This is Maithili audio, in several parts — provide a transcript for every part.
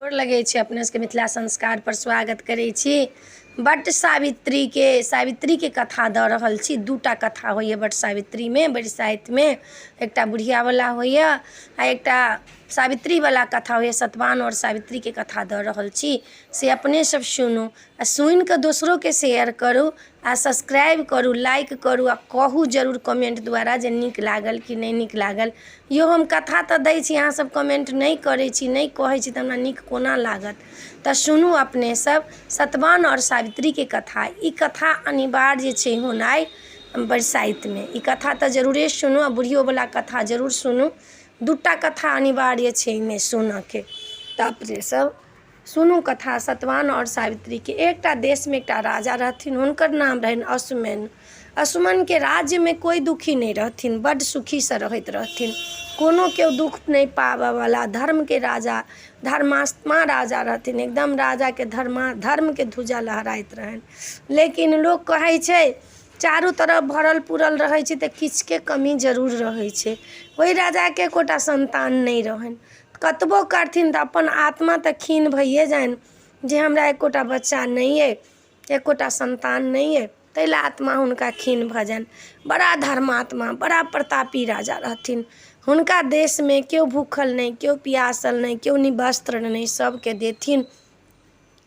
गोर लगै छी अपने सबके मिथिला संस्कारपर स्वागत करै छी। वट सावित्रीके सावित्रीके कथा दऽ रहल छी। दू टा कथा होइए वट सावित्रीमे, बरसाइतमे। एकटा बुढ़ियावला होइए आओर एकटा सावित्रीवला कथा होइए। सतवाहन आओर सावित्रीके कथा दऽ रहल छी, से अपने सब सुनू आओर सुनिकऽ दोसरोके शेयर करू आओर सब्सक्राइब करू, लाइक करू आओर कहू जरूर कमेन्ट द्वारा जे नीक लागल कि नहि नीक लागल। यौ, हम कथा तऽ दै छी, अहाँ सब कमेन्ट नहि करै छी, नहि कहै छी, तऽ हमरा नीक कोना लागत? तऽ सुनू अपने सब सतवाहन आओर सावित्रीके कथा। ई कथा अनिवार्य छै होनाइ बरसाइतमे। ई कथा तऽ जरूरे सुनू आओर बुढ़ियोवला कथा जरूर सुनू। दू टा कथा अनिवार्य छै एहिमे सुनऽके। तऽ अपने सब सुनू कथा सतवाहन आओर सावित्रीके। एकटा देशमे एकटा राजा रहथिन, हुनकर नाम रहनि असुमेन। असुमनके राज्यमे कोइ दुखी नहि रहथिन, बड्ड सुखीसँ रहैत रहथिन। कोनो केओ दुःख नहि पाबऽवला धर्मके राजा, धर्मात्मा राजा रहथिन एकदम। राजाके धर्मा धर्मके ध्वजा लहराइत रहनि। लेकिन लोक कहै छै, चारू तरफ भरल पुरल रहै छै तऽ किछुके कमी जरूर रहै छै। ओहि राजाके एकोटा सन्तान नहि रहनि। कतबो करथिन तऽ अपन आत्मा तऽ खिन्न भइए जानि जे हमरा एकोटा बच्चा नहि अइ, एकोटा सन्तान नहि अइ। ताहि लए आत्मा हुनका खिन्न भऽ जानि। बड़ा धर्मात्मा, बड़ा प्रतापी राजा रहथिन। हुनका देशमे केओ भूखल नहि, केओ पियासल नहि, केओ निवस्त्र नहि। सभके देथिन,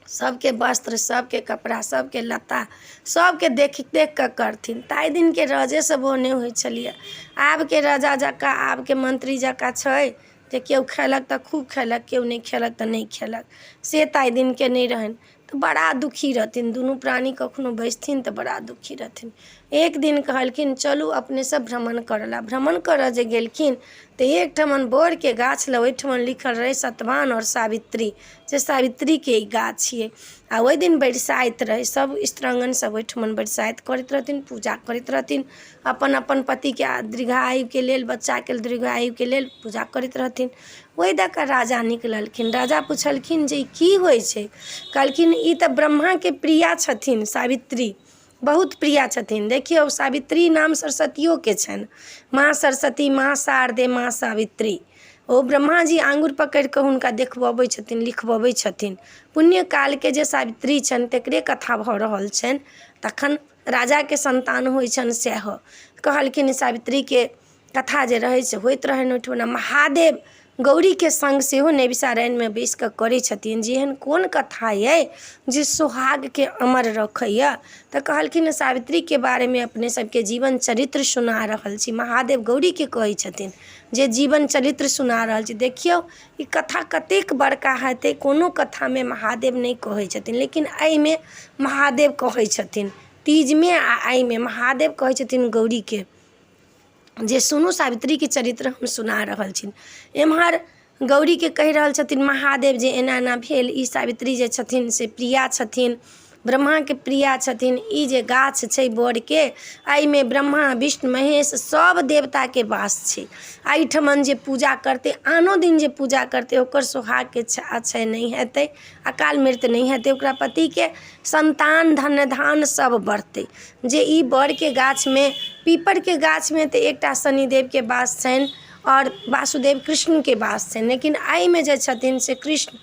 सभके वस्त्र, सभके कपड़ा, सभके लत्ता, सभके देख देख कऽ करथिन। ताहि दिनके राजे सब ओहने होइ छलैए। आबके राजा जकाँ, आबके मन्त्री जकाँ छै जे केओ खेलक तऽ खूब खेलक, केओ नहि खेलक तऽ नहि खेलक, से ताहि दिनके नहि रहनि। तऽ बड़ा दुखी रहथिन दुनू प्राणी। कखनो बैसथिन तऽ बड़ा दुखी रहथिन। एक दिन कहलखिन, चलू अपने सब भ्रमण करऽ लए। भ्रमण करऽ जे गेलखिन तऽ एकठमन बड़के गाछ लग ओहिठमन लिखल रहै सतवाहन आओर सावित्री, जे सावित्रीके ई गाछ छियै। आ ओहि दिन बरसाइत रहै। सब स्त्रांगण सब ओहिठमन बरसाइत करैत रहथिन, पूजा करैत रहथिन, अपन अपन पतिके दीर्घायुके लेल, बच्चाके दीर्घायुके लेल पूजा करैत रहथिन। ओहि दऽ कऽ राजा निकललखिन। राजा पुछलखिन जे ई की होइ छै? कहलखिन, ई तऽ ब्रह्माके प्रिया छथिन सावित्री, बहुत प्रिया छथिन। देखियौ, सावित्री नाम सरस्वतियोके छनि। माँ सरस्वती, माँ शारदे, माँ सावित्री। ओ ब्रह्माजी आङ्गुर पकड़ि कऽ हुनका देखबबै छथिन, लिखबबै छथिन। पुण्य कालके जे सावित्री छनि, तकरे कथा भऽ रहल छनि। तखन राजाके सन्तान होइ छनि सएह कहलखिन। सावित्रीके कथा जे रहै से होइत रहनि ओहिठुना। महादेव गौरीके सङ्ग सेहो नैमिषारण्यमे बैसि कऽ करै छथिन जे एहन कोन कथा अइ जे सोहागके अमर रखैए? तऽ कहलखिन, सावित्रीके बारेमे अपने सबके जीवन चरित्र सुना रहल छी। महादेव गौरीके कहै छथिन जे जीवन चरित्र सुना रहल छी। देखियौ, ई कथा कतेक बड़का हेतै। कोनो कथामे महादेव नहि कहै छथिन, लेकिन एहिमे महादेव कहै छथिन। तीजमे आ एहिमे महादेव कहै छथिन गौरीके जे सुनू, सावित्रीके चरित्र हम सुना रहल छी। एम्हर गौरीके कहि रहल छथिन महादेव जे एना एना भेल, ई सावित्री जे छथिन से प्रिया छथिन, ब्रह्माके प्रिया छथिन। ई जे गाछ छै बड़के, एहिमे ब्रह्मा, विष्णु, महेश सभ देवताके वास छै। एहिठमन जे पूजा करतै, आनो दिन जे पूजा करतै, ओकर सोहागके क्षय नहि हेतै, अकाल मृत्यु नहि हेतै, ओकरा पतिके सन्तान, धन धान सब बढ़तै। जे ई बड़के गाछमे, पीपरके गाछमे तऽ एकटा शनिदेवके वास छनि आओर वासुदेव कृष्णके वास छनि, लेकिन एहिमे जे छथिन से कृष्ण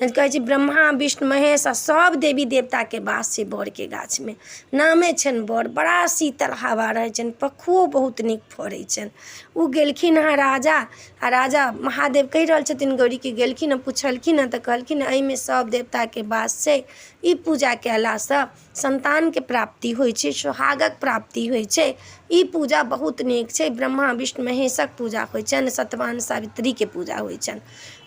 कहै छै, ब्रह्मा, विष्णु, महेश आ सभ देवी देवताके वास छै बड़के गाछमे। नामे छनि बड़। बड़ा शीतल हवा रहै छनि, पक्खुओ बहुत नीक फड़ै छनि। ओ गेलखिन हँ राजा आ राजा महादेव कहि रहल छथिन गौरीके। गेलखिन हँ, पुछलखिन हँ तऽ कहलखिन, एहिमे सभ देवताके वास छै। ई पूजा कयलासँ सन्तानके प्राप्ति होइ छै, सोहागक प्राप्ति होइ छै। ई पूजा बहुत नीक छै। ब्रह्मा, विष्णु, महेशक पूजा होइ छनि, सत्यवान सावित्रीके पूजा होइ छनि।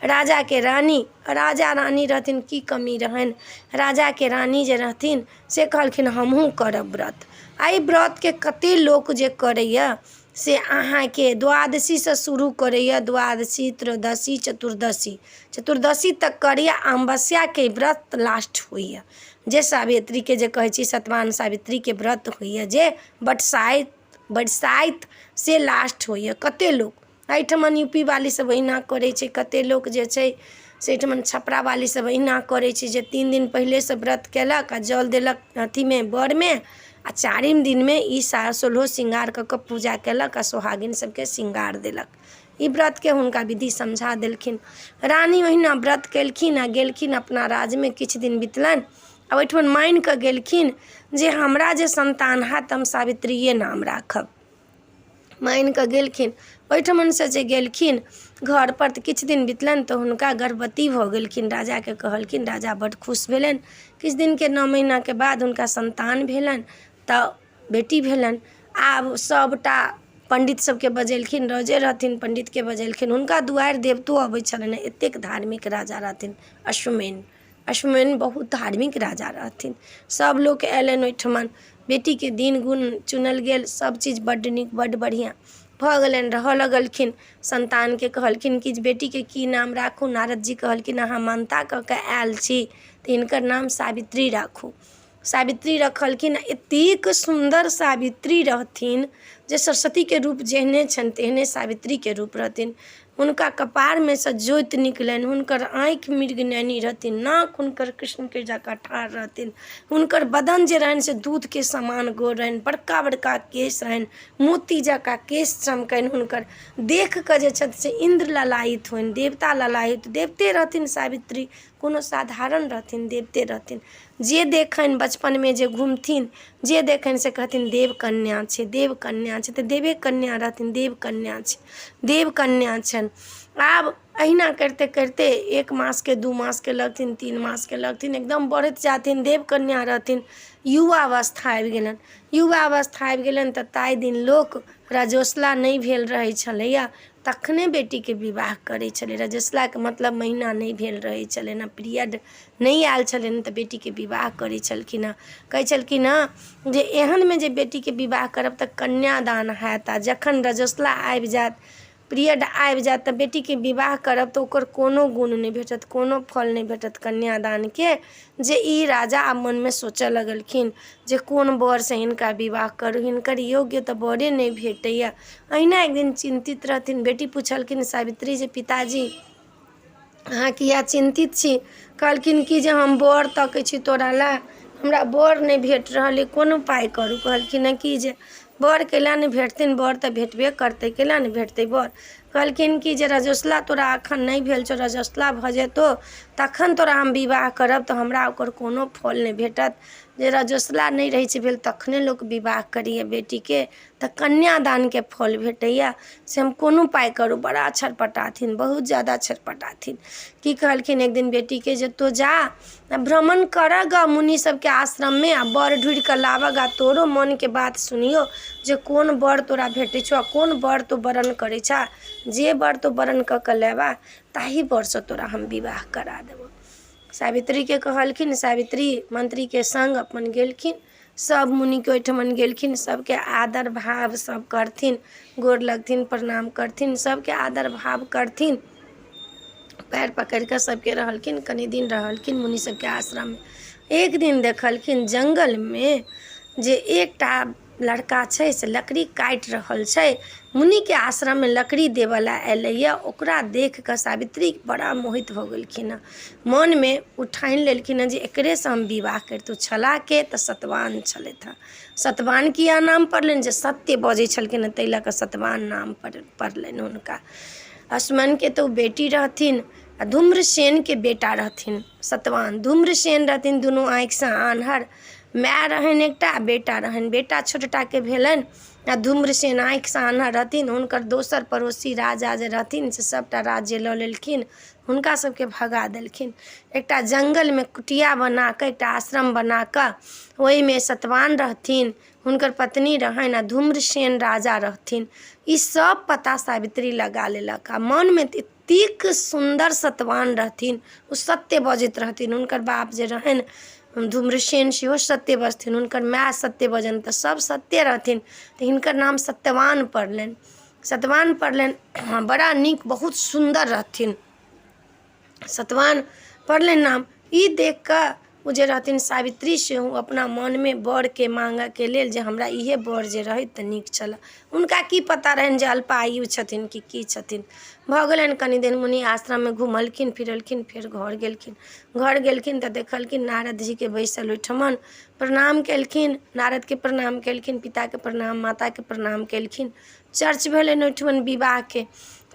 राजाके रानी, राजा रानी रहथिन, की कमी रहनि? राजाके रानी जे रहथिन से कहलखिन, हमहूँ करब व्रत। एहि व्रतके कतेक लोक जे करैए से अहाँके द्वादशीसँ शुरू करैए, द्वादशी, त्रयोदशी, चतुर्दशी, चतुर्दशी तक करैए। अमावस्याके व्रत लास्ट होइए। जे सावित्रीके जे कहै छी, सत्यवान सावित्रीके व्रत होइए जे बटसाइत बरसाइत, से लास्ट होइए। कतेक लोक एहिठमन यू पी वाली सब अहिना करै छै। कतेक लोक जे छै से एहिठमन छपरावाली सब अहिना करै छै जे 3 दिन पहिलेसँ व्रत कयलक आओर जल देलक अथीमे बरमे, आओर चारिम दिनमे ई 16 श्रृङ्गार कऽ कऽ पूजा कयलक आओर सोहागिन सबके श्रृङ्गार देलक। ई व्रतके हुनका विधि समझा देलखिन। रानी ओहिना व्रत केलखिन आ गेलखिन अपना राज्यमे। किछु दिन बितलनि आ ओहिठमन मानि कऽ गेलखिन जे हमरा जे सन्तान हैत तऽ हम सावित्रिए नाम राखब। मानि कऽ गेलखिन। ओहिठमनसँ जे गेलखिन घरपर तऽ किछु दिन बितलनि तऽ हुनका गर्भवती भऽ गेलखिन। राजाके कहलखिन, राजा बड्ड खुश भेलनि। किछु दिनके 9 महीनाके बाद हुनका सन्तान भेलनि तऽ बेटी भेलनि। आब सभटा पण्डित सभके बजेलखिन, राजे रहथिन, पण्डितके बजेलखिन। हुनका दुआरि देवतो अबै छलनि, एतेक धार्मिक राजा रहथिन अश्वमेन। अश्वमेन बहुत धार्मिक राजा रहथिन। सभ लोक अयलनि ओहिठमन, बेटीके दिन गुण चुनल गेल, सभ चीज बड्ड नीक बड्ड बढ़िआँ भऽ गेलनि। रहऽ लगलखिन। सन्तानके कहलखिन कि जे बेटीके की नाम राखू। नारद जी कहलखिन अहाँ मानता कऽ कऽ आयल छी तऽ हिनकर नाम सावित्री राखू। सावित्री रखलखिन। एतेक सुन्दर सावित्री रहथिन जे सरस्वतीके रूप जेहने छनि तेहने सावित्रीके रूप रहथिन। हुनका कपारमे सँ ज्योति निकलनि, हुनकर आँखि मृगनयनी रहथिन, नाक हुनकर कृष्णके जकाँ ठाढ़ रहथिन, हुनकर बदन जे रहनि से दूधके समान गोर रहनि, बड़का बड़का केश रहनि, मोती जकाँ केश चमकनि हुनकर। देख कऽ जे छथि से इन्द्र ललायित होइन, देवता ललायित, देवते रहथिन सावित्री, कोनो साधारण रहथिन, देवते रहथिन। जे देखनि बचपनमे जे घुमथिन, जे देखनि से कहथिन देव कन्या छै, देव कन्या छै, तऽ देवे कन्या रहथिन, देव कन्या छै, देव कन्या छनि। आब अहिना करिते करिते 1 मासके 2 मासके लगथिन, 3 मासके लगथिन, एकदम बढ़ैत जाथिन, देव कन्या रहथिन। युवा अवस्था आबि गेलनि। युवा अवस्था आबि गेलनि तऽ ताहि दिन लोक रजोसला नहि भेल रहै छलैए तखने बेटीके विवाह करै छलै। रजस्वलाके मतलब महीना नहि भेल रहै छलनि हँ, पीरियड नहि आयल छलनि तऽ बेटीके विवाह करै छलखिन हँ। कहै छलखिन हँ जे एहनमे जे बेटीके विवाह करब तऽ कन्यादान हैत, आ जखन रजस्वला आबि जायत, पीरियड आबि जायत तऽ बेटीके विवाह करब तऽ ओकर कोनो गुण नहि भेटत, कोनो फल नहि भेटत कन्यादानके। जे ई राजा आब मनमे सोचऽ लगलखिन जे कोन वरसँ हिनका विवाह करू, हिनकर योग्य तऽ वरे नहि भेटैए। अहिना एक दिन चिन्तित रहथिन। बेटी पुछलखिन सावित्री जे पिताजी अहाँ किया चिन्तित छी? कहलखिन कि जे हम वर तकै छी तोरा लए, हमरा वर नहि भेट रहल अइ, कोन उपाय करू? कहलखिन हँ कि जे वर कैला नहि भेटथिन, वर तऽ भेटबे करतै, कैला नहि भेटतै वर? कहलखिन कि जे रजस्वला तोरा एखन नहि भेल छौ, रजस्वला भऽ जेतौ तखन तोरा हम विवाह करब तऽ हमरा ओकर कोनो फल नहि भेटत। जे रजस्वला नहि रहै छै भेल तखने लोक विवाह करैए बेटीके, तऽ कन्यादानके फल भेटैए। से हम कोन उपाय करू? बड़ा छटपटाथिन, बहुत ज्यादा छटपटाथिन। की कहलखिन एक दिन बेटीके जे तोँ जा आ भ्रमण करऽ गऽ मुनि सबके आश्रममे आ वर ढूँढि कऽ लाबऽ गऽ, तोरो मनके बात सुनियौ जे कोन वर तोरा भेटै छौ आ कोन वर तोँ वरण करै छऽ। जे वर तोँ वरण कऽ कऽ लेबऽ ताहि वरसँ तोरा हम विवाह करा देबौ। सावित्रीके कहलखिन। सावित्री मन्त्रीके सङ्ग अपन गेलखिन, सब मुनिके ओहिठमन गेलखिन, सबके आदर भाव सब करथिन, गोर लगथिन, प्रणाम करथिन, सबके आदर भाव करथिन, पयर पकड़ि कऽ सबके रहलखिन। कनि दिन रहलखिन मुनि सबके आश्रममे। एक दिन देखलखिन जङ्गलमे जे एकटा लड़का छै से लकड़ी काटि रहल छै। मुनिके आश्रममे लकड़ी देबऽ लए अयलैए। ओकरा देख कऽ सावित्री बड़ा मोहित भऽ गेलखिन हँ। मनमे ओ ठानि लेलखिन हँ जे एकरेसँ हम विवाह करितहुँ। छलाह के? तऽ सतवान छलथि हँ। सतवान किया नाम पड़लनि? जे सत्य बजै छलखिन हँ ताहि लऽ कऽ सतवान नाम पड़लनि हुनका। असमनके तऽ ओ बेटी रहथिन आ धूम्रसेनके बेटा रहथिन सतवान। धूम्रसेन रहथिन दुनू आँखिसँ आन्हर। माय रहनि एकटा, बेटा रहनि। बेटा छोटटाके भेलनि आ धूम्रसेन आँखिसँ आन्हर रहथिन। हुनकर दोसर पड़ोसी राजा जे रहथिन से सभटा राज्य लऽ लेलखिन, हुनका सभके भगा देलखिन। एकटा जङ्गलमे कुटिया बना कऽ, एकटा आश्रम बना कऽ ओहिमे सतवान रहथिन, हुनकर पत्नी रहनि आ धूम्रसेन राजा रहथिन। ई सभ पता सावित्री लगा लेलक आ मनमे एतेक सुन्दर सतवान रहथिन, ओ सत्य बजैत रहथिन। हुनकर बाप जे रहनि धूम्रसेन सेहो सत्य बजथिन, हुनकर माय सत्य बजनि, तऽ सभ सत्ये रहथिन, तऽ हिनकर नाम सत्यवान पड़लनि। सतवान पड़लनि। हँ, बड़ा नीक, बहुत सुन्दर रहथिन, सतवान पड़लनि नाम। ई देख कऽ ओ जे रहथिन सावित्री सेहो अपना मनमे वरके माङ्गयके लेल जे हमरा इएह वर जे रहैत तऽ नीक छलए। हुनका की पता रहनि जे अल्पायु छथिन कि की छथिन। भऽ गेलनि कनि दिन मुनि आश्रममे घुमलखिन फिरलखिन, फेर घर गेलखिन। घर गेलखिन तऽ देखलखिन नारद जीके बैसल ओहिठमन। प्रणाम केलखिन, नारदके प्रणाम केलखिन, पिताके प्रणाम, माताके प्रणाम केलखिन। चर्च भेलनि ओहिठमन विवाहके।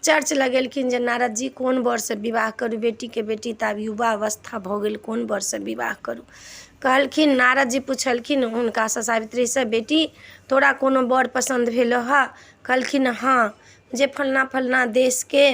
चर्च लगेलखिन जे नारद जी कोन वरसँ विवाह करू बेटीके बेटी तऽ आब युवा अवस्था भऽ गेल कोन वरसँ विवाह करू कहलखिन नारद जी पुछलखिन हुनकासँ सावित्रीसँ बेटी तोरा कोनो वर पसन्द भेलौ हँ कहलखिन हँ जे फल्लाँ फल्लाँ देशके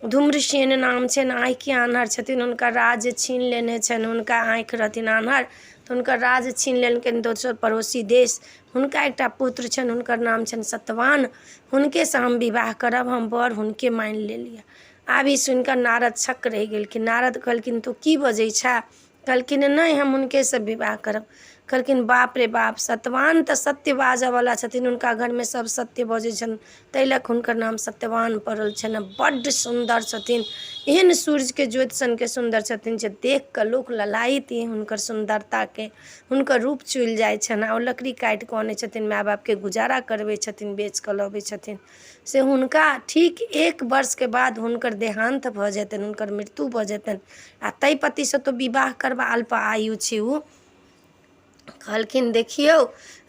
धूम्रसेन नाम छनि आँखिके आन्हर छथिन हुनकर राज्य छीन लेने छनि हुनका आँखि रहथिन आन्हर तऽ हुनकर राज्य छीन लेलकनि दोसर पड़ोसी देश हुनका एकटा पुत्र छनि हुनकर नाम छनि सतवान हुनकेसँ हम विवाह करब हम वर हुनके मानि लेलियै आब ई सुनि कऽ नारद छक रहि गेलखिन नारद कहलखिन तू की बजै छह कहलखिन नहि हम हुनकेसँ विवाह करब कहलखिन बाप रे बाप सतवान तऽ सत्य बाजऽवला छथिन हुनका घरमे सब सत्य बजै छनि ताहि लऽ कऽ हुनकर नाम सत्यवान पड़ल छनि बड्ड सुन्दर छथिन एहन सूर्यके ज्योति सनके सुन्दर छथिन जे देखिकऽ लोक ललायित हुनकर सुन्दरताके हुनकर रूप चुलि जाइ छनि आओर ओ लकड़ी काटिकऽ अनै छथिन माय बापके गुजारा करबै छथिन बेचकऽ लबै छथिन से हुनका ठीक एक वर्षके बाद हुनकर देहान्त भऽ जेतनि हुनकर मृत्यु भऽ जेतनि आओर ताहि पतिसँ तोँ विवाह करबऽ अल्प आयु छै ओ कहलखिन देखियौ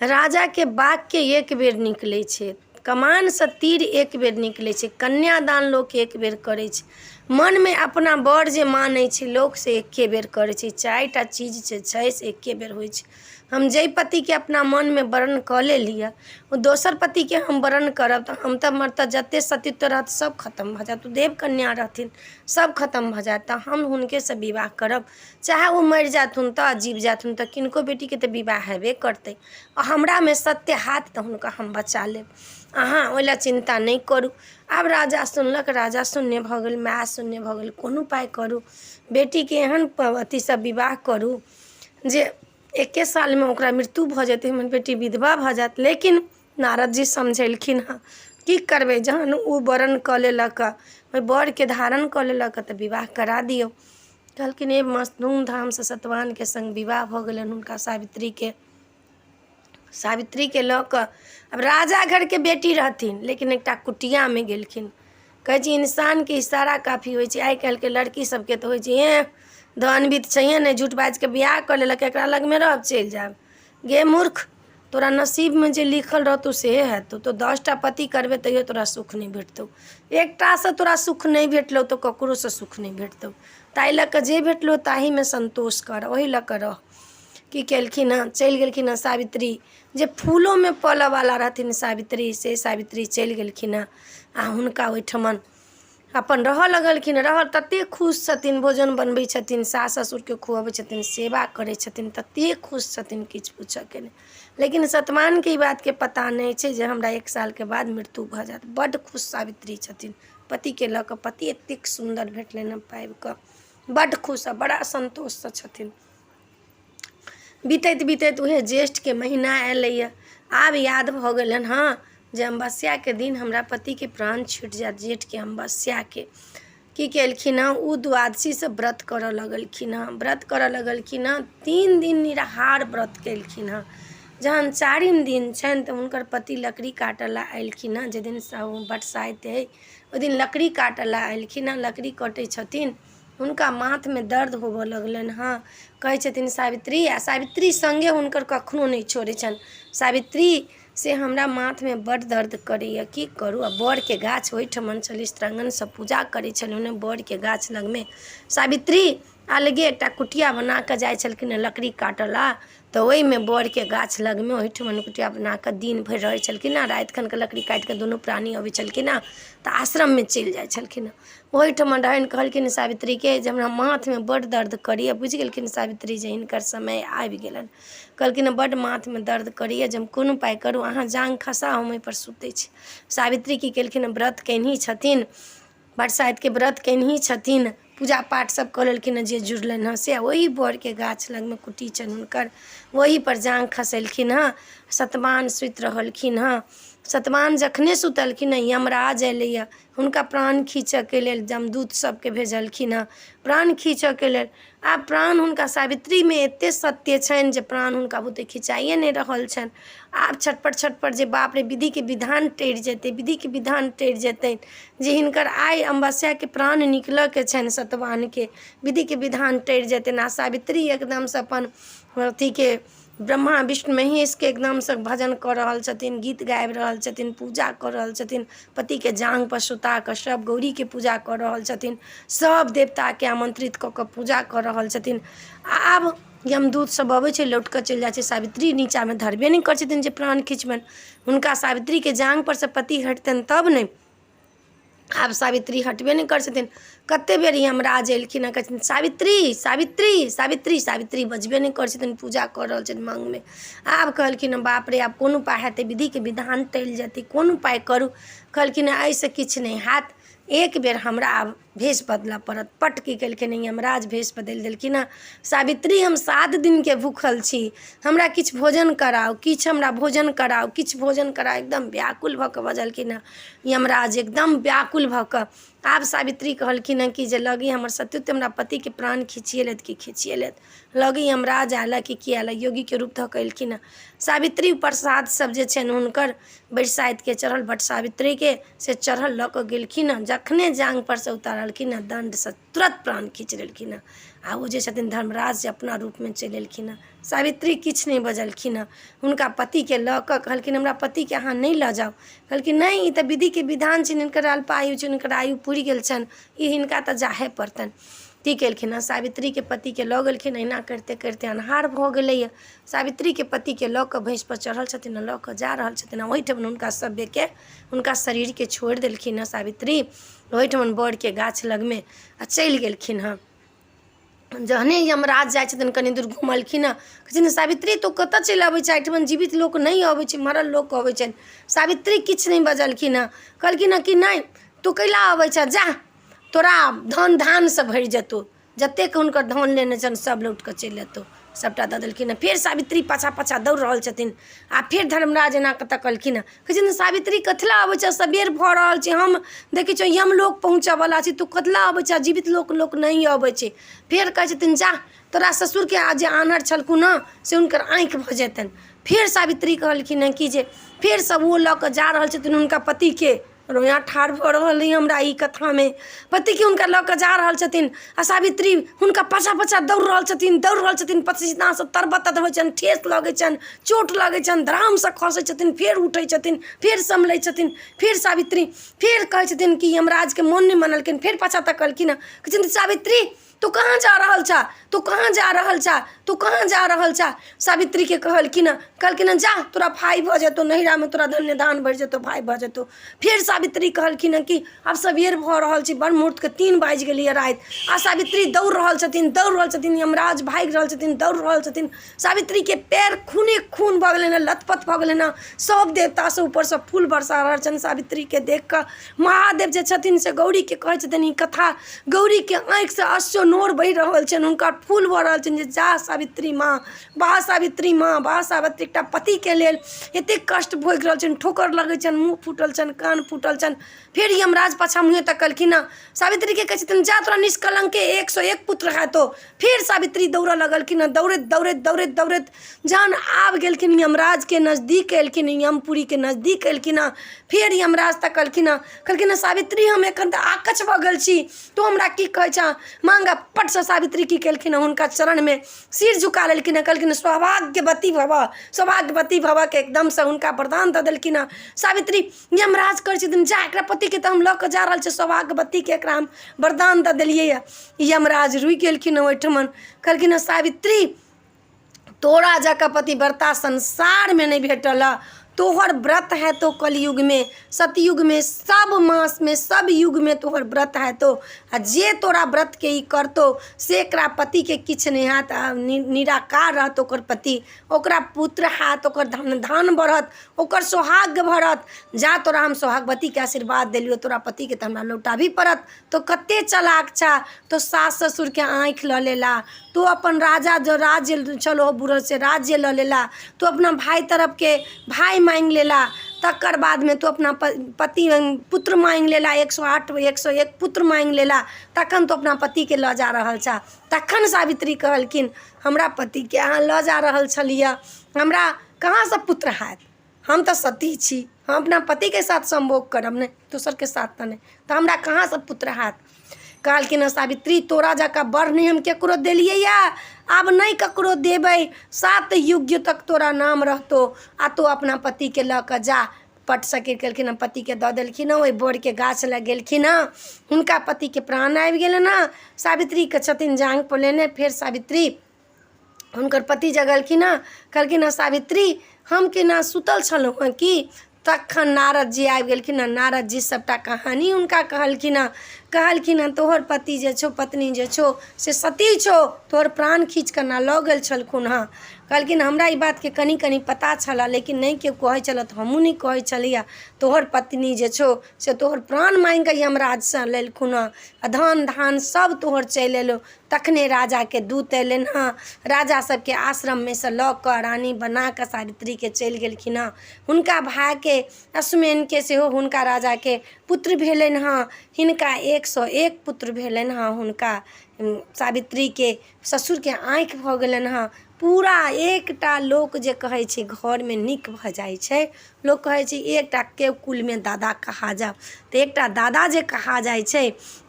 राजाके वाक्य एक बेर निकलै छै कमानसँ तीर एक बेर निकलै छै कन्यादान लोक एक बेर करै छै मनमे अपना वर जे मानै छै लोक से एके बेर करै छै चारि टा चीज जे छै से एके बेर होइ छै हम जाहि पतिके अपना मनमे वरण कऽ लेलियै ओ दोसर पतिके हम वरण करब तऽ हम तऽ हमर तऽ जते सतीत्व रहत सब खतम भऽ जायत ओ देव कन्या रहथिन सब खतम भऽ जायत तऽ हम हुनकेसँ विवाह करब चाहे ओ मरि जाथुन तऽ जीब जाथुन तऽ किनको बेटीके तऽ विवाह हेबे करतै आओर हमरामे सत्य हैत तऽ हुनका हम बचा लेब अहाँ ओइ लए चिन्ता नहि करू आब राजा सुनलक राजा शून्य भऽ गेल माय शून्य भऽ गेल कोन उपाय करू बेटीके एहन अथीसँ विवाह करू जे एके सालमे ओकरा मृत्यु भऽ जेतै हमर बेटी विधवा भऽ जायत लेकिन नारद जी समझेलखिन हँ की करबै जहन ओ वरण कऽ लेलक ओइ वरके धारण कऽ लेलक तऽ विवाह करा दियौ कहलखिन हे मस्त धूमधामसँ सतवाहनके सङ्ग विवाह भऽ गेलनि हुनका सावित्रीके सावित्रीके लऽ कऽ आब राजा घरके बेटी रहथिन लेकिन एकटा कुटियामे गेलखिन कहै छै इंसानके इशारा काफी होइ छै आइ काल्हिके लड़की सबके तऽ होइ छै एह धन बीत छैहे नहि झूठ बाजिके बियाह कऽ लेलक एकरा लगमे रहब चलि जायब गे मूर्ख तोरा नसीबमे जे लिखल रहतौ सेहे हेतौ तोँ दस टा पति करबै तैयो तोरा सुख नहि भेटतौ एकटासँ तोरा सुख नहि भेटलौ तऽ ककरोसँ सुख नहि भेटतौ ताहि लऽ कऽ जे भेटलौ ताहीमे सन्तोष कर ओही लऽ कऽ रह की केलखिन हँ चलि गेलखिन हँ सावित्री जे फूलोमे पलऽवला रहथिन सावित्री से सावित्री चलि गेलखिन हँ आओर हुनका ओइठमन अपन रहऽ लगलखिन रहऽ तते खुश छथिन भोजन बनबै छथिन सास ससुरके खुअबै छथिन सेवा करै छथिन तते खुश छथिन किछु पूछऽके नहि लेकिन सतमानके ई बातके पता नहि छै जे हमरा एक सालके बाद मृत्यु भऽ जायत बड्ड खुश सावित्री छथिन पतिके लऽ कऽ पति एतेक सुन्दर भेटलनि हँ पाबि कऽ बड्ड खुश आ बड़ा सन्तोषसँ छथिन बितैत बितैत उएह ज्येष्ठके महीना अयलैए आब याद भऽ गेलनि हँ जे अमावस्याके दिन हमरा पतिके प्राण छुटि जायत जेठके अमावस्याके की केलखिन हँ ओ द्वादशीसँ व्रत करऽ लगलखिन हँ व्रत करऽ लगलखिन हँ 3 दिन निराहार व्रत केलखिन हँ जहन चारिम दिन छनि तऽ हुनकर पति लकड़ी काटऽ लए अयलखिन हँ जाहि दिन बरसाइत अइ ओहि दिन लकड़ी काटऽ लए अयलखिन हँ लकड़ी कटै छथिन हुनका माथमे दर्द होबऽ लगलनि हँ कहै छथिन सावित्री आ सावित्री सङ्गे हुनकर कखनो नहि छोड़ै छनि सावित्री से हमरा माथमे बड्ड दर्द करैए की करू आ बड़के गाछ ओहिठमन छलै स्त्रांगणसँ पूजा करै छलहुँ हँ बड़के गाछ लगमे सावित्री अलगे एकटा कुटिया बना कऽ जाइ छलखिन हँ लकड़ी काटऽ लए तऽ ओहिमे बड़के गाछ लगमे ओहिठमन कुटिया बना कऽ दिन भरि रहै छलखिन हँ राति खनके लकड़ी काटि कऽ दुनू प्राणी अबै छलखिन हँ तऽ आश्रममे चलि जाइ छलखिन हँ ओहिठमन रहनि कहलखिन सावित्रीके जे हमरा माथमे बड्ड दर्द करैए बुझि गेलखिन सावित्री जे हिनकर समय आबि गेलनि कहलखिन हँ बड्ड माथमे दर्द करैए जे हम कोन उपाय करू अहाँ जाँघ खसाउ हम ओहिपर सुतै छी सावित्री की केलखिन हँ व्रत केनहि छथिन बरसाइतके व्रत केनहि छथिन पूजा पाठ सब कऽ लेलखिन हँ जे जुड़लनि हँ से ओही बड़के गाछ लगमे कुटी छनि हुनकर ओहीपर जाँघ खसेलखिन हँ सतमान सुति रहलखिन हँ सतमान जखने सुतलखिन हँ यमराज अयलैए हुनका प्राण खीचऽके लेल यमदूत सबके भेजलखिन हँ प्राण खीचऽके लेल आब प्राण हुनका सावित्रीमे एते सत्य छनि जे प्राण हुनका बुते खिचाइए नहि रहल छनि आब छटपट छटपट जे बाप रे विधिके विधान टरि जेतै विधिके विधान टरि जेतै जे हिनकर आइ अमावस्याके प्राण निकलऽके छनि सतवाहनके विधिके विधान टरि जेतनि आओर सावित्री एकदमसँ अपन अथीके ब्रह्मा विष्णु महेशके एकदमसँ भजन कऽ रहल छथिन, गीत गाबि रहल छथिन, पूजा कऽ रहल छथिन। पतिके जाँघपर सुता कऽ सभ गौरीके पूजा कऽ रहल छथिन, सभ देवताके आमन्त्रित कऽ कऽ पूजा कऽ रहल छथिन। आब यमदूत सभ अबै छै, लौट कऽ चलि जाइ छै। सावित्री नीचाँमे धरबे नहि करै छथिन जे प्राण खिचबनि हुनका। सावित्रीके जाँघपर सँ पति हटतनि तब ने। आब सावित्री हटबे नहि करै छथिन। कतेक बेर यमराज एलखिन हँ, कहै छथिन सावित्री, सावित्री, सावित्री। सावित्री बजबे नहि करै छथिन, पूजा कऽ रहल छथिन माङ्गमे। आब कहलखिन हँ, बाप रे, आब कोन उपाय हेतै? विधिके विधान टलि जेतै, कोन उपाय करू? कहलखिन हँ, एहिसँ किछु नहि हैत, एक बेर हमरा आब भेष बदलऽ पड़त। पट की केलखिन यमराज? भेष बदलि देलखिन हँ। सावित्री, हम 7 दिनके भूखल छी, हमरा किछु भोजन कराउ, किछु हमरा भोजन कराउ, किछु भोजन कराउ। एकदम व्याकुल भऽ कऽ बजलखिन हँ यमराज, एकदम व्याकुल भऽ कऽ। आब सावित्री कहलखिन हँ कि जे लगी हमर सतीत्व हमरा पतिके प्राण खींचिए लेत कि खींचिए लेत। लगी यमराज आयल कि की आयल, योगीके रूप धऽ कऽ एलखिन हँ। सावित्री प्रसाद सब जे छनि हुनकर बरसाइतके चढ़ल, बट सावित्रीके से चढ़ल लऽ कऽ गेलखिन हँ। जखने जाँघपर सँ उतारलखिन हँ, दण्डसँ तुरन्त प्राण खींच लेलखिन हँ आ ओ जे छथिन धर्मराज से अपना रूपमे चलि एलखिन हँ। सावित्री किछु नहि बजलखिन हँ। हुनका पतिके लऽ कऽ कहलखिन, हमरा पतिके अहाँ नहि लऽ जाउ। कहलखिन, नहि, ई तऽ विधिके विधान छनि, हिनकर अल्पायु छनि, हुनकर आयु पुरि गेल छनि, ई हिनका तऽ जाहे पड़तनि। की केलखिन हँ? सावित्रीके पतिके लऽ गेलखिन। एहिना करिते करिते अन्हार भऽ गेलैए। सावित्रीके पतिके लऽ कऽ भैँसपर चढ़ल छथिन आ लऽ कऽ जा रहल छथिन आ ओहिठाम हुनका सभ्यके हुनका शरीरके छोड़ि देलखिन हँ सावित्री ओहिठमन बड़के गाछ लगमे आ चलि गेलखिन हँ। जहने यमराज जाइ छथिन, कनि दूर घुमलखिन हँ, कहै छथिन, सावित्री, तू कतऽ चलि अबै छै? एहिठमन जीवित लोक नहि अबै छै, मरल लोक अबै छनि। सावित्री किछु नहि बजलखिन हँ। कहलखिन हँ कि नहि, तू कैला अबै छऽ? जा, तोरा धन धानसँ भरि जेतौ, जतेक हुनकर धन लेने छनि सब लौट कऽ चलि एतौ। सबटा दऽ देलखिन हँ। फेर सावित्री पाछाँ पाछाँ दौड़ रहल छथिन आ फेर धर्मराज एना कऽ तकलखिन हँ। कहै छथिन, सावित्री, कथी लए अबै छै? सबेर भऽ रहल छै, हम देखै छियौ यमलोक पहुँचऽवला छी, तू कथी लए अबै छै? जीवित लोक लोक नहि अबै छै। फेर कहै छथिन, जा, तोरा ससुरके जे आन्हर छलखुन हँ से हुनकर आँखि भऽ जेतनि। फेर सावित्री कहलखिन हँ कि जे फेरसँ ओ लऽ कऽ जा रहल छथिन हुनका पतिके। रोइआँ ठाढ़ भऽ रहल अइ हमरा ई कथामे। पतिके हुनका लऽ कऽ जा रहल छथिन आ सावित्री हुनका पाछाँ पाछाँ दौड़ रहल छथिन, दौड़ रहल छथिन। पसीनासँ तरबतर होइ छनि, ठेस लगै छनि, चोट लगै छनि, धड़ामसँ खसै छथिन, फेर उठै छथिन, फेर सम्हलै छथिन। फेर सावित्री फेर कहै छथिन कि यमराजके मोन नहि मानलखिन, फेर पाछाँ तकलखिन हँ। कहै छथिन, सावित्री, तू कहाँ जा रहल छह? तू कहाँ जा रहल छह? तू कहाँ जा रहल छह? सावित्रीके कहलखिन हँ। कहलखिन हँ, जा, तोरा भाय भऽ जेतौ, नैहरामे तोरा धन्य धान भरि जेतौ, भाय भऽ जेतौ। फेर सावित्री कहलखिन हँ कि आब सबेर भऽ रहल छै, बड़ मुहूर्तके 3 बाजि गेलैए राति आ सावित्री दौड़ रहल छथिन, दौड़ रहल छथिन। यमराज भागि रहल छथिन, दौड़ रहल छथिन। सावित्रीके पैर खूने खून भऽ गेलनि हँ, लथपथ भऽ गेलनि हँ। सभ देवतासँ ऊपरसँ फूल बरसा रहल छनि सावित्रीके देखि कऽ। महादेव जे छथिन से गौरीके कहै छथिन ई कथा। गौरीके आँखिसँ अश्रु नोर बहि रहल छनि, हुनकर फूल भऽ रहल छनि जे जा सावित्री माँ, वाह सावित्री माँ, वाह सावित्री। एकटा पतिके लेल एतेक कष्ट भोगि रहल छनि, ठोकर लगै छनि, मुँह फूटल छनि, कान फूटल छनि। फेर यमराज पाछाँ मुँहे तकलखिन हँ। सावित्रीके कहै छथिन, जा, तोरा निष्कलङ्के 101 पुत्र हेतौ। फेर सावित्री दौड़ऽ लगलखिन हँ। दौड़ैत दौड़ैत दौड़ैत दौड़ैत जहन आब गेलखिन यमराजके नजदीक एलखिन, यमपुरीके नजदीक एलखिन हँ, फेर यमराज तकलखिन हँ। कहलखिन हँ, सावित्री, हम एखन तऽ आकछ भऽ गेल छी, तू हमरा की कहै छह? माँग। पटसँ सावित्री की केलखिन हँ? हुनका चरणमे सिर झुका लेलखिन हँ। कहलखिन, सौभाग्यवती भवऽ, सौभाग्यवती भवऽके एकदमसँ हुनका वरदान दऽ देलखिन हँ सावित्री। यमराज कहै छथिन, जा, एकरा पतिके तऽ हम लऽ कऽ जा रहल छी, सौभाग्यवतीके एकरा हम वरदान दऽ देलियै हँ। यमराज रुकि गेलखिन हँ ओहिठमन। कहलखिन हँ, सावित्री, तोरा जकाँ पतिव्रता संसारमे नहि भेटल हँ। तोहर व्रत हेतौ कलयुगमे, सतयुगमे, सब मासमे, सब युगमे तोहर व्रत हेतौ आ जे तोरा व्रतके ई करतौ से एकरा पतिके किछु नहि हैत आ निराकार रहत ओकर पति, ओकरा पुत्र हैत, ओकर धन धान बढ़त, ओकर सोहाग्य बढ़त। जा, तोरा हम सोहागवतीके आशीर्वाद देलियौ, तोरा पतिके तऽ हमरा लौटाबही पड़त। तो कते चलाक छह, तो सास ससुरके आँखि लऽ लेला, तू अपन राजा जो राज्य छल ओ बुढ़ल से राज्य लऽ लेला, तू अपना भाय तरफके भाय माँगि लेला, तकर बादमे तू अपना पति पुत्र माँगि लेला, 108 101 पुत्र माँगि लेला, तखन तू अपना पतिके लऽ जा रहल छह। तखन सावित्री कहलखिन, हमरा पतिके अहाँ लऽ जा रहल छलियै, हमरा कहाँसँ पुत्र हैत? हम तऽ सती छी, हम अपना पतिके साथ सम्भोग करब ने, दोसरके साथ तऽ नहि, तऽ हमरा कहाँसँ पुत्र हैत? कहलखिन हँ, सावित्री, तोरा जकाँ वर नहि हम ककरो देलियै यऽ आब नहि ककरो देबै, 7 युग तक तोरा नाम रहतौ, आ तू अपना पतिके लऽ कऽ जा। पट सकीर केलखिन हँ, पतिके दऽ देलखिन हँ। ओहि बड़के गाछ लग गेलखिन हँ, हुनका पतिके प्राण आबि गेलनि हँ। सावित्रीके छथिन जाँघपर लेने। फेर सावित्री हुनकर पति जगलखिन हँ, कहलखिन हँ, सावित्री, हम केना सुतल छलहुँ हँ की? तखन नारद जी आबि गेलखिन हँ। नारद जी सभटा कहानी हुनका कहलखिन हँ। कहलखिन हँ, तोहर पति जे छौ, पत्नी जे छौ, से सती छौ, तोहर प्राण खींच कऽ ना लऽ गेल छलखुन हँ। कहलखिन, हमरा ई बातके कनि कनि पता छलऽ, लेकिन नहि केओ कहै छलऽ तऽ हमहूँ नहि कहै छलियै। तोहर पत्नी जे छौ से तोहर प्राण माँगिकऽ यमराजसँ लेलखुन हँ, आ धन धान सब तोहर चलि एलौ। तखने राजाके दूत अयलनि हँ। राजा सबके आश्रममे सँ लऽ कऽ रानी बना कऽ सावित्रीके चलि गेलखिन हँ। हुनका भायके अश्वमेनके सेहो हुनका राजाके पुत्र भेलनि हँ। हिनका 101 पुत्र भेलनि हँ। हुनका सावित्रीके ससुरके आँखि भऽ गेलनि हँ। पूरा एकटा लोक जे कहै छै घरमे नीक भऽ जाइ छै, लोक कहै छै एकटा के कुलमे दादा कहा जाउ, तऽ एकटा दादा जे कहा जाइ छै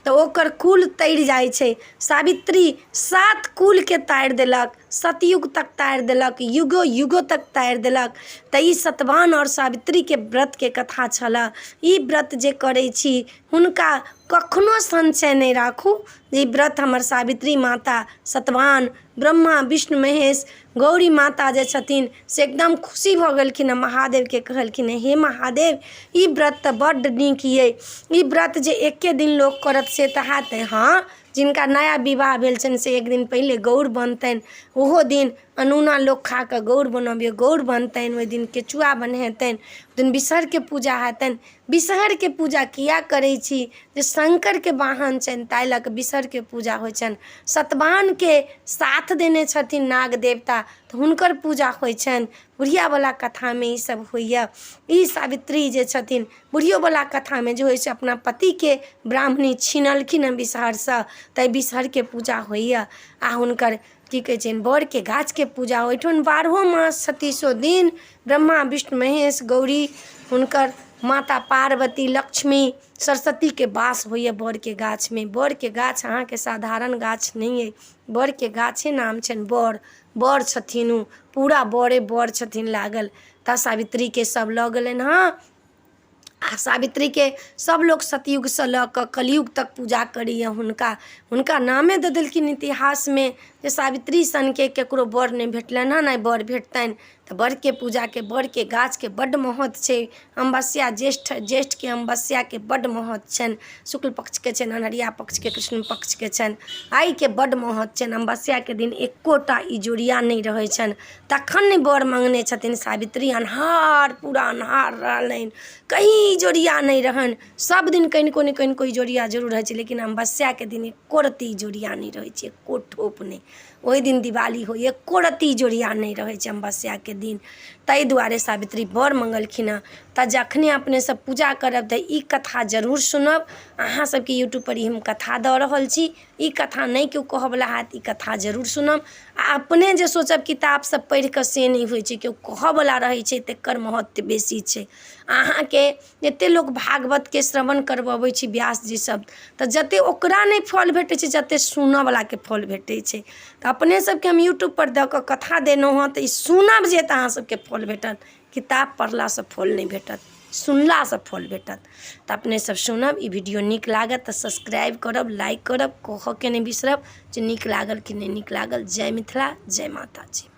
तऽ ओकर कुल तरि जाइ छै। सावित्री 7 कुलके तारि देलक, सतयुग तक तारि देलक, युगो युगो तक तारि देलक। तऽ ई सतवान आओर सावित्रीके व्रतके कथा छलऽ। ई व्रत जे करै छी हुनका कखनो संशय नहि राखू जे ई व्रत हमर सावित्री माता, सतवान, ब्रह्मा, विष्णु, महेश, गौरी माता जे छथिन से एकदम खुशी भऽ गेलखिन हँ। महादेवके कहलखिन हँ, हे महादेव, ई व्रत तऽ बड्ड नीक अइ। ई व्रत जे एके दिन लोक करत से तऽ हैत नहि। हँ, जिनका नया विवाह भेल छनि से एक दिन पहिले गौर बनतनि, ओहो दिन अनोना लोक खा कऽ गौर बनबियौ, गौर बनतनि। ओहि दिन केचुआ बन्हेतनि, ओहि दिन बिसहरके पूजा हेतनि। बिसहरके पूजा किया करै छी? जे शङ्करके वाहन छनि, ताहि लऽ कऽ बिसहरके पूजा होइ छनि। सतवाहनके साथ देने छथिन नाग देवता, तऽ हुनकर पूजा होइ छनि। बुढ़ियावला कथामे ईसब होइए। ई सावित्री जे छथिन, बुढ़ियोवला कथामे जे होइ छै, अपना पतिके ब्राह्मणी छिनलखिन हँ बिसहरसँ, तैँ बिसहरके पूजा होइए। आओर हुनकर की कहै छनि, बड़के गाछके पूजा ओहिठाम बारहो मास छत्तीसो दिन ब्रह्मा, विष्णु, महेश, गौरी, हुनकर माता पार्वती, लक्ष्मी, सरस्वतीके वास होइए बड़के गाछमे। बड़के गाछ अहाँके साधारण गाछ नहि अइ। बड़के गाछे नाम छनि बड़। बड़ छथिन ओ, पूरा बड़े बड़ छथिन लागल। तऽ सावित्रीके सब लऽ गेलनि हँ, आ सावित्रीके सब लोक सतयुगसँ लऽ कऽ कलयुग तक पूजा करैए हुनका। हुनका नामे दऽ देलखिन इतिहासमे जे सावित्री सनके ककरो वर नहि भेटलनि हँ, नहि वर भेटतनि। तऽ बड़के पूजाके, बड़के गाछके बड्ड महत्व छै। अमावस्या ज्येष्ठ, ज्येष्ठके अमावस्याके बड्ड महत्व छनि। शुक्ल पक्षके छनि, अन्हरिया पक्षके, कृष्ण पक्षके छनि, एहिके बड्ड महत्व छनि। अमावस्याके दिन एकोटा इजोरिया नहि रहै छनि। तखन ने वर मङ्गने छथिन सावित्री। अन्हार, पूरा अन्हार रहलनि, कहीँ इजोरिया नहि रहनि। सब दिन कनिको ने कनिको इजोरिया जरूर रहै छै, लेकिन अमावस्याके दिन एको रत्ती इजोरिया नहि रहै छै, एको ठोप नहि। ओहि दिन दिवाली होइए, एको रत्ती इजोरिया नहि रहै छै अमावस्याके दिन। ताहि दुआरे सावित्री वर मङ्गलखिन हँ। तऽ जखने अपने सब पूजा करब तऽ ई कथा जरूर सुनब। अहाँ सबके यूट्यूबपर ई हम कथा दऽ रहल छी। ई कथा नहि केओ कहऽवला हैत, ई कथा जरूर सुनब। आओर अपने जे सोचब किताब सब पढ़िकऽ, से नहि होइ छै। केओ कहऽवला रहै छै तकर महत्व बेसी छै। अहाँके जते लोक भागवतके श्रवण करबबै छै व्यास जी सब, तऽ जते ओकरा नहि फल भेटै छै, जते सुनऽवलाके फल भेटै छै। तऽ अपने सबके हम यूट्यूबपर दऽ कऽ कथा देलहुँ हँ, तऽ ई सुनब जे तऽ अहाँ सबके फल भेटत। किताब पढ़लासँ फल नहि भेटत, सुनलासँ फल भेटत। तऽ अपने सब सुनब। ई वीडियो नीक लागत तऽ सब्सक्राइब करब, लाइक करब, कहऽके नहि बिसरब जे नीक लागल कि नहि नीक लागल। जय मिथिला, जय माता जी।